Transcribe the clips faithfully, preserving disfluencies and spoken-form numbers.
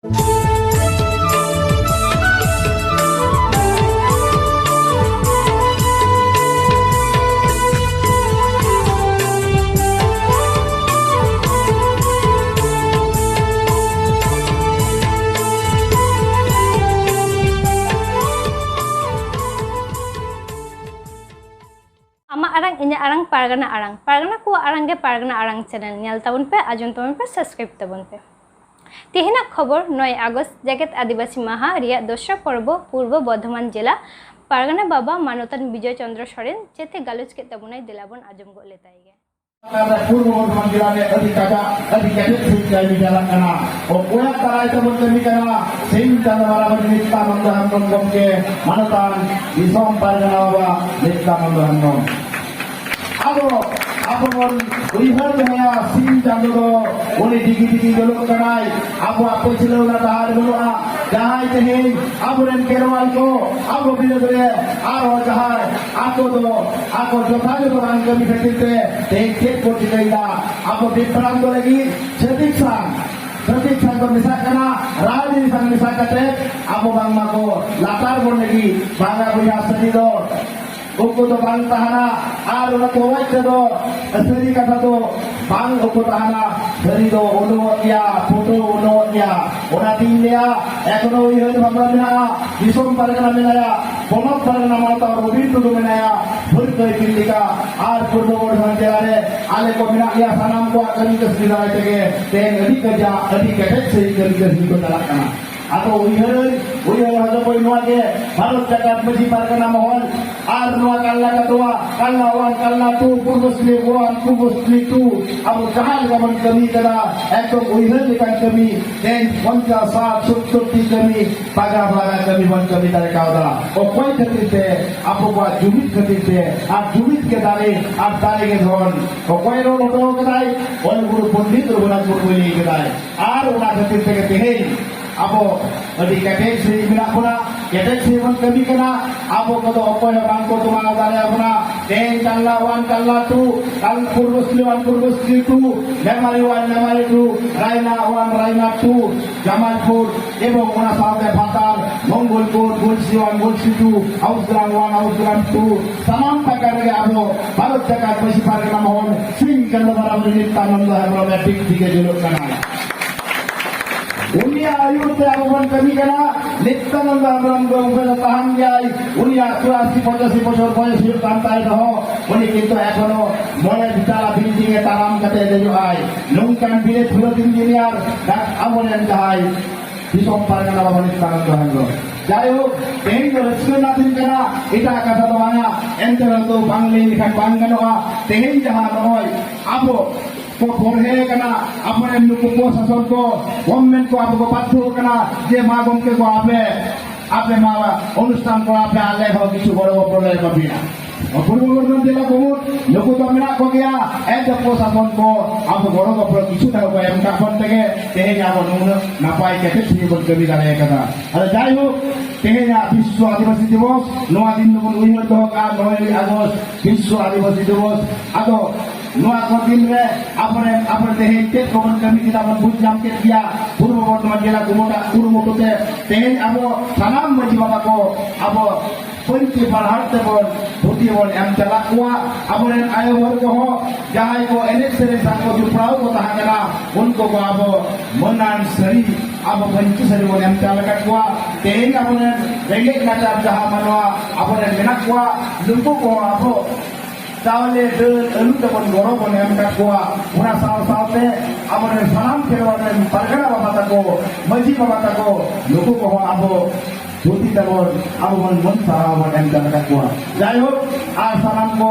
ᱟᱢᱟᱜ ᱟᱲᱟᱝ, ᱤᱧᱟᱹᱜ ᱟᱲᱟᱝ, ᱯᱟᱨᱜᱟᱱᱟ ᱟᱲᱟᱝ᱾ ᱯᱟᱨᱜᱟᱱᱟ ᱠᱚᱣᱟᱜ ᱟᱲᱟᱝ ᱜᱮ ᱯᱟᱨᱜᱟᱱᱟ ᱟᱲᱟᱝ ᱪᱮᱱᱮᱞ᱾ ᱧᱮᱞ ᱛᱟᱵᱚᱱ ᱯᱮ, ᱟᱸᱡᱚᱢ ᱛᱟᱵᱚᱱ ᱯᱮ, ᱥᱟᱵᱥᱠᱨᱟᱭᱤᱵ ᱛᱟᱵᱚᱱ ᱯᱮ᱾ ᱛᱮᱦᱮᱧᱟᱜ ᱠᱷᱚᱵᱚᱨ, ᱱᱚᱭ ᱟᱜᱚᱥᱴ, ᱡᱮᱜᱮᱛ ᱟᱹᱫᱤᱵᱟᱹᱥᱤ ᱢᱟᱦᱟ ᱨᱮᱭᱟᱜ ᱫᱚᱥᱨᱟ ᱯᱚᱨᱵᱚ, ᱯᱩᱨᱵᱚ ᱵᱚᱨᱫᱷᱚᱢᱟᱱ ᱡᱮᱞᱟ ᱯᱟᱨᱜᱟᱱᱟ ᱵᱟᱵᱟ ᱢᱟᱱᱚᱛᱟᱱ ᱵᱤᱡᱚᱭ ᱪᱚᱸᱫᱽᱨᱚ ᱥᱚᱨᱮᱱ ᱪᱮᱫ ᱮ ᱜᱟᱞᱚᱪ ᱠᱮᱫ ᱛᱟᱵᱚᱱᱟᱭ, ᱫᱮᱞᱟ ᱵᱚᱱ ᱟᱸᱡᱚᱢ ᱜᱚᱫ ᱞᱮᱛᱟᱭ ᱜᱮ᱾ ᱯᱩᱨᱵᱚ ᱵᱚᱨᱫᱷᱚᱢᱟᱱ ᱡᱮᱞᱟ ᱨᱮ ᱟᱹᱰᱤ ᱠᱟᱡᱟᱠ, ᱟᱹᱰᱤ ᱠᱮᱴᱮᱡ ᱥᱟᱹᱦᱤᱡ ᱠᱟᱹᱢᱤ ᱪᱟᱞᱟᱜ ᱠᱟᱱᱟ᱾ ᱚᱠᱚᱭᱟᱜ ᱫᱟᱨᱟᱭ ᱛᱮᱵᱚᱱ ᱠᱟᱹᱢᱤ ᱠᱟᱱᱟ? ᱥᱤᱧ ᱪᱟᱸᱫᱚ ᱢᱟᱨᱟᱝ ᱱᱤᱛᱞᱟ ᱢᱚᱱᱫᱚ ᱦᱮᱢᱵᱨᱚᱢ ᱜᱚᱢᱠᱮ, ᱢᱟᱱᱚᱛᱟᱱ ᱫᱤᱥᱚᱢ ᱯᱟᱨᱜᱟᱱᱟ ᱵᱟᱵᱟ ᱱᱤᱛᱞᱟ ᱢᱚᱱᱫᱚ ᱦᱮᱢᱵᱨᱚᱢ᱾ ᱟᱫᱚ ᱟᱵᱚ ᱵᱚᱱ ᱩᱭᱦᱟᱹᱨ ᱫᱚᱦᱚᱭᱟ, ᱥᱤᱧ ᱪᱟᱸᱫᱚ ᱫᱚ ᱩᱱᱤ ᱰᱤᱜᱤ ᱰᱤᱜᱤ ᱧᱮᱞᱚᱜ ᱠᱟᱱᱟᱭ᱾ ᱟᱵᱚᱣᱟᱜ ᱯᱟᱹᱪᱷᱞᱟᱹᱣ ᱨᱮᱱᱟᱜ ᱰᱟᱦᱟᱨ ᱵᱟᱹᱱᱩᱜᱼᱟ᱾ ᱡᱟᱦᱟᱸᱭ ᱛᱮᱦᱮᱧ ᱟᱵᱚᱨᱮᱱ ᱠᱷᱮᱨᱣᱟᱞ ᱠᱚ ᱟᱵᱚ ᱵᱤᱨᱩᱫᱷ ᱨᱮ ᱟᱨᱦᱚᱸ ᱡᱟᱦᱟᱸᱭ ᱟᱠᱚ ᱫᱚ ᱟᱠᱚ ᱡᱚᱛᱷᱟᱡᱚᱛᱷᱚ ᱵᱟᱝ ᱠᱟᱹᱢᱤ ᱠᱷᱟᱹᱛᱤᱨ ᱛᱮ ᱛᱮᱦᱮᱧ ᱪᱮᱫ ᱠᱚ ᱪᱤᱠᱟᱹᱭᱮᱫᱟ? ᱟᱵᱚ ᱵᱤᱵᱷᱨᱟᱱᱛᱚ ᱞᱟᱹᱜᱤᱫ ᱪᱷᱟᱹᱛᱤᱠ ᱥᱟᱝ, ᱪᱷᱟᱹᱛᱤᱠ ᱥᱟᱝ ᱠᱚ ᱢᱮᱥᱟᱜ ᱠᱟᱱᱟ, ᱨᱟᱡᱽᱱᱤᱛᱤ ᱥᱟᱝ ᱢᱮᱥᱟ ᱠᱟᱛᱮ ᱟᱵᱚ ᱵᱟᱝᱢᱟ ᱠᱚ ᱞᱟᱛᱟᱨ ᱵᱚᱱ ᱞᱟᱹᱜᱤᱫ ᱵᱟᱝᱟ ᱵᱚᱭᱦᱟ ᱥᱟᱹᱨᱤ ᱫᱚ ᱩᱱᱠᱩ ᱫᱚ ᱵᱟᱝ ᱛᱟᱦᱮᱱᱟ᱾ ᱟᱨ ᱚᱱᱟ ᱠᱚ ᱚᱡᱽ ᱛᱮᱫᱚ ᱥᱟᱹᱨᱤ ᱠᱟᱛᱷᱟ ᱫᱚ ᱵᱟᱝ ᱩᱠᱩ ᱛᱟᱦᱮᱱᱟ, ᱥᱟᱹᱨᱤ ᱫᱚ ᱩᱰᱩᱝᱚᱜ ᱜᱮᱭᱟ, ᱯᱷᱩᱴᱟᱹᱣ ᱩᱰᱩᱝᱚᱜ ᱜᱮᱭᱟ᱾ ᱚᱱᱟᱛᱤᱧ ᱞᱟᱹᱭᱟ, ᱮᱠᱷᱚᱱᱳ ᱩᱭᱦᱟᱹᱨ ᱵᱷᱟᱵᱽᱱᱟ ᱢᱮᱱᱟᱜᱼᱟ, ᱫᱤᱥᱚᱢ ᱯᱟᱨᱜᱟᱱᱟ ᱢᱮᱱᱟᱭᱟ, ᱯᱚᱱᱚᱛ ᱯᱟᱨᱜᱟᱱᱟ ᱢᱟᱱᱚᱛᱟᱱ ᱨᱚᱵᱤᱱ ᱴᱩᱰᱩ ᱢᱮᱱᱟᱭᱟ, ᱵᱷᱟᱹᱨᱠᱟᱹᱭ ᱵᱤᱞ ᱞᱮᱠᱟ᱾ ᱟᱨ ᱯᱩᱨᱵᱚ ᱵᱚᱨᱫᱷᱚᱢᱟᱱ ᱡᱮᱞᱟ ᱨᱮ ᱟᱞᱮ ᱠᱚ ᱢᱮᱱᱟᱜ ᱞᱮᱭᱟ, ᱥᱟᱱᱟᱢ ᱠᱚᱣᱟᱜ ᱠᱟᱹᱢᱤ ᱠᱟᱹᱥᱱᱤ ᱫᱟᱨᱟᱭ ᱛᱮᱜᱮ ᱛᱮᱦᱮᱧ ᱟᱹᱰᱤ ᱠᱟᱡᱟᱠ, ᱟᱹᱰᱤ ᱠᱮᱴᱮᱡ ᱥᱟᱹᱦᱤᱡ ᱠᱟᱹᱢᱤ ᱠᱟᱹᱥᱱᱤ ᱠᱚ ᱪᱟᱞᱟᱜ ᱠᱟᱱᱟ᱾ ᱟᱫᱚ ᱩᱭᱦᱟᱹᱨ, ᱩᱭᱦᱟᱹᱨ ᱦᱚᱪᱚ ᱠᱚ ᱱᱚᱣᱟ ᱜᱮ, ᱵᱷᱟᱨᱚᱛ ᱡᱟᱠᱟᱛ ᱢᱟᱹᱡᱷᱤ ᱯᱟᱨᱜᱟᱱᱟ ᱢᱚᱦᱚᱞ ᱟᱨ ᱱᱚᱣᱟ ᱠᱟᱞᱞᱟ ᱠᱟᱛᱣᱟ, ᱠᱟᱞᱞᱟ ᱳᱣᱟᱱ, ᱠᱟᱞᱞᱟ ᱴᱩ, ᱯᱩᱨᱵᱚ ᱥᱤᱞᱤ ᱳᱣᱟᱱ, ᱯᱩᱨᱵᱚ ᱥᱤᱞᱤ ᱴᱩ, ᱟᱵᱚ ᱡᱟᱦᱟᱸ ᱞᱮᱠᱟ ᱵᱚᱱ ᱠᱟᱹᱢᱤ ᱠᱟᱫᱟ, ᱮᱠᱫᱚᱢ ᱩᱭᱦᱟᱹᱨ ᱞᱮᱠᱟᱱ ᱠᱟᱹᱢᱤ᱾ ᱛᱮᱦᱮᱧ ᱯᱚᱧᱪᱟᱥ, ᱥᱟᱴ, ᱥᱚᱛᱛᱚᱨ ᱴᱤ ᱠᱟᱹᱢᱤ, ᱵᱟᱜᱟ ᱵᱟᱜᱟ ᱠᱟᱹᱢᱤ ᱵᱚᱱ ᱠᱟᱹᱢᱤ ᱫᱟᱲᱮ ᱠᱟᱣᱫᱟ᱾ ᱚᱠᱚᱭ ᱠᱷᱟᱹᱛᱤᱨ ᱛᱮ? ᱟᱵᱚ ᱠᱚᱣᱟᱜ ᱡᱩᱢᱤᱫ ᱠᱷᱟᱹᱛᱤᱨ ᱛᱮ᱾ ᱟᱨ ᱡᱩᱢᱤᱫ ᱜᱮ ᱫᱟᱲᱮ, ᱟᱨ ᱫᱟᱲᱮ ᱜᱮ ᱫᱷᱚᱱ᱾ ᱚᱠᱚᱭ ᱨᱚᱲ ᱦᱚᱴᱚ ᱠᱟᱫᱟᱭ? ᱚᱞ ᱜᱩᱨᱩ ᱯᱚᱱᱰᱤᱛ ᱨᱚᱜᱷᱩᱱᱟᱛᱷ ᱢᱩᱨᱢᱩᱭ ᱞᱟᱹᱭ ᱠᱟᱫᱟᱭ᱾ ᱟᱨ ᱚᱱᱟ ᱠᱷᱟᱹᱛᱤᱨ ᱛᱮᱜᱮ ᱛᱮᱦᱮᱧ ᱟᱵᱚ ᱟᱹᱰᱤ ᱠᱮᱴᱮᱡ ᱥᱟᱹᱦᱤᱡ ᱢᱮᱱᱟᱜ ᱵᱚᱱᱟ᱾ ᱠᱮᱴᱮᱡ ᱥᱮ ᱵᱚᱱ ᱠᱟᱹᱢᱤ ᱠᱟᱱᱟ, ᱟᱵᱚ ᱠᱚᱫᱚ ᱚᱠᱚᱭ ᱦᱚᱸ ᱵᱟᱝ ᱠᱚ ᱛᱚᱢᱟᱣ ᱫᱟᱲᱮᱭᱟᱵᱚᱱᱟ᱾ ᱛᱮᱦᱮᱧ ᱠᱟᱞᱞᱟ ᱳᱣᱟᱱ, ᱠᱟᱞᱞᱟ ᱴᱩ, ᱠᱟᱞ Purbasthali one, Purbasthali two, Memari one, Memari two, Raina one, Raina two, Jamalpur ᱮᱵᱚᱝ ᱚᱱᱟ ᱥᱟᱶᱛᱮ ᱵᱷᱟᱛᱟᱨ, Mangalpur, Galsi one, Galsi two, Ausgram one, Ausgram two, ᱥᱟᱱᱟᱢ ᱯᱟᱠᱟᱲ ᱨᱮᱜᱮ ᱟᱵᱚ ᱵᱷᱟᱨᱚᱛ ᱡᱟᱠᱟᱛ ᱢᱟᱹᱡᱷᱤ ᱯᱟᱨᱜᱟᱱᱟ ᱢᱚᱦᱚᱞ ᱥᱤᱝ ᱪᱟᱸᱫᱳ ᱵᱟᱨᱟ ᱱᱤᱛᱭᱟᱱᱚᱱᱫᱚ ᱦᱮᱢᱵᱨᱚᱢ ᱮ ᱴᱷᱤᱠ ᱴᱷᱤᱠᱮ ᱡᱩᱞᱩᱜ ᱠᱟᱱᱟ᱾ ᱩᱱᱤᱭᱟᱜ ᱟᱹᱭᱩᱨ ᱛᱮ ᱟᱵᱚ ᱵᱚᱱ ᱠᱟᱹᱢᱤ ᱠᱟᱱᱟ᱾ ᱱᱤᱛᱭᱟᱱᱚᱱᱫᱚ ᱦᱮᱢᱵᱨᱚᱢ ᱜᱚᱢᱠᱮ ᱫᱚ ᱛᱟᱦᱮᱱ ᱜᱮᱭᱟᱭ᱾ ᱩᱱᱤᱭᱟᱜ ᱪᱩᱨᱟᱥᱤ ᱯᱚᱸᱪᱟᱥᱤ ᱵᱚᱪᱷᱚᱨ ᱵᱚᱭᱮᱥ ᱦᱩᱭᱩᱜ ᱠᱟᱱ ᱛᱟᱭ ᱨᱮᱦᱚᱸ, ᱩᱱᱤ ᱠᱤᱱᱛᱩ ᱮᱠᱷᱚᱱᱳ ᱢᱚᱬᱮ ᱛᱟᱞᱟ ᱵᱤᱞᱰᱤᱝ ᱮ ᱛᱟᱲᱟᱢ ᱠᱟᱛᱮ ᱫᱮᱡᱚᱜ ᱟᱭ᱾ ᱱᱚᱝᱠᱟᱱ ᱵᱤᱨᱟᱹᱫ ᱵᱤᱨᱟᱹᱫ ᱤᱧᱡᱤᱱᱤᱭᱟᱨ ᱟᱵᱚᱨᱮᱱ ᱡᱟᱦᱟᱸᱭ ᱫᱤᱥᱚᱢ ᱯᱟᱨᱜᱟᱱᱟ ᱵᱟᱵᱟ ᱱᱤᱛᱭᱟᱱᱚᱱᱫᱚ ᱦᱮᱢᱵᱨᱚᱢ᱾ ᱡᱟᱭᱦᱳᱠ, ᱛᱮᱦᱮᱧ ᱫᱚ ᱨᱟᱹᱥᱠᱟᱹ ᱨᱮᱱᱟᱜ ᱫᱤᱱ ᱠᱟᱱᱟ, ᱮᱴᱟᱜ ᱠᱟᱛᱷᱟ ᱫᱚ ᱵᱟᱝᱟ᱾ ᱮᱱᱛᱮ ᱨᱮᱦᱚᱸ ᱛᱚ ᱵᱟᱝ ᱞᱟᱹᱭ ᱞᱮᱠᱷᱟᱱ ᱵᱟᱝ ᱜᱟᱱᱚᱜᱼᱟ᱾ ᱛᱮᱦᱮᱧ ᱡᱟᱦᱟᱸ ᱱᱚᱜᱼᱚᱭ ᱟᱵᱚ ᱠᱚ ᱵᱚᱲᱦᱮ ᱠᱟᱱᱟ, ᱟᱵᱚᱨᱮᱱ ᱱᱩᱠᱩ ᱯᱨᱚᱥᱟᱥᱚᱱ ᱠᱚ, ᱜᱚᱵᱷᱢᱮᱱᱴ ᱠᱚ ᱟᱵᱚ ᱠᱚ ᱵᱟᱫᱽᱫᱷᱚ ᱠᱟᱱᱟ ᱡᱮ ᱢᱟ ᱜᱚᱢᱠᱮ ᱠᱚ ᱟᱯᱮ, ᱟᱯᱮ ᱢᱟ ᱚᱱᱩᱥᱴᱷᱟᱱ ᱠᱚ ᱟᱯᱮ, ᱟᱞᱮ ᱦᱚᱸ ᱠᱤᱪᱷᱩ ᱜᱚᱲᱚ ᱜᱚᱯᱚᱲᱚ ᱞᱮ ᱮᱢᱟ ᱯᱮᱭᱟ᱾ ᱯᱩᱨᱵᱚ ᱵᱚᱨᱫᱷᱚᱢᱟᱱ ᱡᱮᱞᱟ ᱠᱚᱢᱤᱴᱤ ᱱᱩᱠᱩ ᱫᱚ ᱢᱮᱱᱟᱜ ᱠᱚᱜᱮᱭᱟ, ᱮᱱᱛᱮ ᱯᱨᱚᱥᱟᱥᱚᱱ ᱠᱚ ᱟᱵᱚ ᱜᱚᱲᱚ ᱜᱚᱯᱚᱲᱚ ᱠᱤᱪᱷᱩ ᱴᱟᱜ ᱠᱚ ᱮᱢ ᱠᱟᱜ ᱵᱚᱱ ᱛᱮᱜᱮ ᱛᱮᱦᱮᱧ ᱟᱵᱚ ᱱᱩᱱᱟᱹᱜ ᱱᱟᱯᱟᱭ ᱠᱮᱴᱮᱡ ᱥᱟᱺᱦᱤᱡ ᱵᱚᱱ ᱠᱟᱹᱢᱤ ᱫᱟᱲᱮ ᱟᱠᱟᱫᱟ᱾ ᱟᱫᱚ ᱡᱟᱭᱦᱳᱠ, ᱛᱮᱦᱮᱧᱟᱜ ᱵᱤᱥᱥᱚ ᱟᱹᱫᱤᱵᱟᱹᱥᱤ ᱫᱤᱵᱚᱥ, ᱱᱚᱣᱟ ᱫᱤᱱ ᱫᱚᱵᱚᱱ ᱩᱭᱦᱟᱹᱨ ᱫᱚᱦᱚ ᱠᱟᱜᱼᱟ, ᱱᱚᱭᱮᱭ ᱟᱜᱚᱥᱴ ᱵᱤᱥᱥᱚ ᱟᱹᱫᱤᱵᱟᱹᱥᱤ ᱫᱤᱵᱚᱥ᱾ ᱟᱫᱚ ᱱᱚᱣᱟ ᱠᱚ ᱫᱤᱱ ᱨᱮ ᱟᱵᱚᱨᱮᱱ, ᱟᱵᱚᱨᱮᱱ ᱛᱮᱦᱮᱧ ᱪᱮᱫ ᱠᱚᱵᱚᱱ ᱠᱟᱹᱢᱤ ᱠᱮᱫᱟ ᱵᱚᱱ ᱵᱩᱡᱽ ᱧᱟᱢ ᱠᱮᱫ ᱜᱮᱭᱟ᱾ ᱯᱩᱨᱵᱚ ᱵᱚᱨᱫᱷᱚᱢᱟᱱ ᱡᱮᱞᱟ ᱠᱚᱢᱤᱴᱤᱭᱟᱜ ᱠᱩᱨᱩᱢᱩᱴᱩ ᱛᱮ ᱛᱮᱦᱮᱧ ᱟᱵᱚ ᱥᱟᱱᱟᱢ ᱢᱟᱹᱡᱷᱤ ᱵᱟᱵᱟ ᱠᱚ ᱟᱵᱚ ᱯᱟᱹᱧᱪᱤ ᱯᱟᱲᱦᱟᱴ ᱛᱮᱵᱚᱱ ᱫᱷᱩᱛᱤ ᱵᱚᱱ ᱮᱢ ᱪᱟᱞᱟᱜ ᱠᱚᱣᱟ᱾ ᱟᱵᱚᱨᱮᱱ ᱟᱭᱳ ᱦᱚᱲ ᱠᱚᱦᱚᱸ ᱡᱟᱦᱟᱸᱭ ᱠᱚ ᱮᱱᱮᱡ ᱥᱮᱨᱮᱧ ᱥᱟᱶ ᱠᱚ ᱡᱚᱯᱲᱟᱣ ᱠᱚ ᱛᱟᱦᱮᱸ ᱠᱟᱱᱟ, ᱩᱱᱠᱩ ᱠᱚ ᱟᱵᱚ ᱢᱟᱹᱱᱟᱱ ᱥᱟᱹᱲᱤ, ᱟᱵᱚ ᱯᱟᱹᱧᱪᱤ ᱥᱟᱹᱲᱤ ᱵᱚᱱ ᱮᱢ ᱪᱟᱞ ᱟᱠᱟᱫ ᱠᱚᱣᱟ᱾ ᱛᱮᱦᱮᱧ ᱟᱵᱚᱨᱮᱱ ᱨᱮᱸᱜᱮᱡ ᱱᱟᱪᱟᱨ ᱡᱟᱦᱟᱸ ᱢᱟᱱᱣᱟ ᱟᱵᱚᱨᱮᱱ ᱢᱮᱱᱟᱜ ᱠᱚᱣᱟ, ᱱᱩᱠᱩ ᱠᱚᱦᱚᱸ ᱟᱵᱚ ᱪᱟᱣᱞᱮ, ᱫᱟᱹᱞ, ᱟᱹᱞᱩ ᱛᱮᱵᱚᱱ ᱜᱚᱲᱚ ᱵᱚᱱ ᱮᱢ ᱟᱠᱟᱫ ᱠᱚᱣᱟ᱾ ᱚᱱᱟ ᱥᱟᱶ ᱥᱟᱶᱛᱮ ᱟᱵᱚᱨᱮᱱ ᱥᱟᱱᱟᱢ ᱠᱷᱮᱨᱣᱟᱲ ᱨᱮᱱ ᱯᱟᱨᱜᱟᱱᱟ ᱵᱟᱵᱟ ᱛᱟᱠᱚ, ᱢᱟᱹᱡᱷᱤ ᱵᱟᱵᱟ ᱛᱟᱠᱚ, ᱱᱩᱠᱩ ᱠᱚᱦᱚᱸ ᱟᱵᱚ ᱫᱷᱩᱛᱤ ᱛᱮᱵᱚᱱ ᱟᱵᱚ ᱵᱚᱱ ᱢᱟᱹᱱ ᱥᱟᱨᱦᱟᱣ ᱵᱚᱱ ᱮᱢ ᱫᱟᱲᱮ ᱠᱟᱜ ᱠᱚᱣᱟ᱾ ᱡᱟᱭᱦᱳᱠ, ᱟᱨ ᱥᱟᱱᱟᱢ ᱠᱚ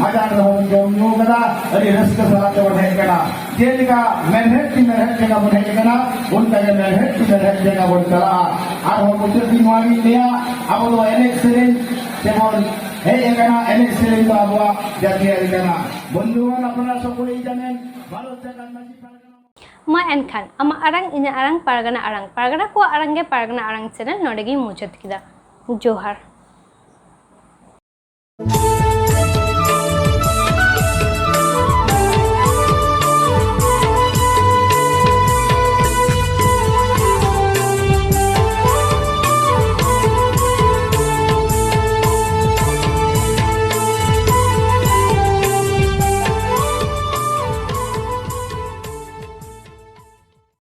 ᱢᱟᱡᱟᱱ ᱨᱮᱦᱚᱸ ᱵᱚᱱ ᱡᱚᱢ ᱧᱩ ᱠᱟᱫᱟ, ᱟᱹᱰᱤ ᱨᱟᱹᱥᱠᱟᱹ ᱥᱟᱞᱟᱜ ᱛᱮᱵᱚᱱ ᱦᱮᱡ ᱠᱟᱱᱟ᱾ ᱡᱮᱞᱮᱠᱟ ᱢᱮᱲᱦᱮᱫ ᱛᱤ ᱢᱮᱲᱦᱮᱫ ᱡᱟᱸᱜᱟ ᱵᱚᱱ ᱦᱮᱡ ᱠᱟᱱᱟ, ᱚᱱᱠᱟᱜᱮ ᱢᱮᱲᱦᱮᱫ ᱛᱤ ᱢᱮᱲᱦᱮᱫ ᱡᱟᱸᱜᱟ ᱵᱚᱱ ᱪᱟᱞᱟᱜᱼᱟ᱾ ᱟᱨᱦᱚᱸ ᱢᱩᱪᱟᱹᱫ ᱫᱤᱱ ᱱᱚᱣᱟ ᱜᱤᱧ ᱞᱟᱹᱭᱟ, ᱟᱵᱚ ᱫᱚ ᱮᱱᱮᱡ ᱥᱮᱨᱮᱧ ᱛᱮᱵᱚᱱ ᱦᱮᱡ ᱟᱠᱟᱱᱟ, ᱮᱱᱮᱡ ᱥᱮᱨᱮᱧ ᱫᱚ ᱟᱵᱚᱣᱟᱜ ᱡᱟᱹᱛᱤᱭᱟᱹᱨᱤ ᱠᱟᱱᱟ᱾ ᱵᱚᱱᱫᱷᱩᱜᱚণ, ᱟᱯᱱᱟᱨᱟ ᱥᱚᱠᱞᱮᱭ ᱡᱟᱱᱮᱱ, ᱵᱷᱟᱨᱚᱛ ᱡᱟᱠᱟᱛ ᱢᱟᱹᱡᱷᱤ ᱯᱟᱨᱜᱟᱱᱟ ᱢᱟ ᱮᱱᱠᱷᱟᱱ, ᱟᱢᱟᱜ ᱟᱲᱟᱝ, ᱤᱧᱟᱹᱜ ᱟᱲᱟᱝ, ᱯᱟᱨᱜᱟᱱᱟ ᱟᱲᱟᱝ, ᱯᱟᱨᱜᱟᱱᱟ ᱠᱚᱣᱟᱜ ᱟᱲᱟᱝ ᱜᱮ ᱯᱟᱨᱜᱟᱱᱟ ᱟᱲᱟᱝ ᱪᱮᱱᱮᱞ ᱱᱚᱰᱮ ᱜᱤᱧ ᱢᱩᱪᱟᱹᱫ ᱠᱮᱫᱟ᱾ ᱡᱚᱦᱟᱨ᱾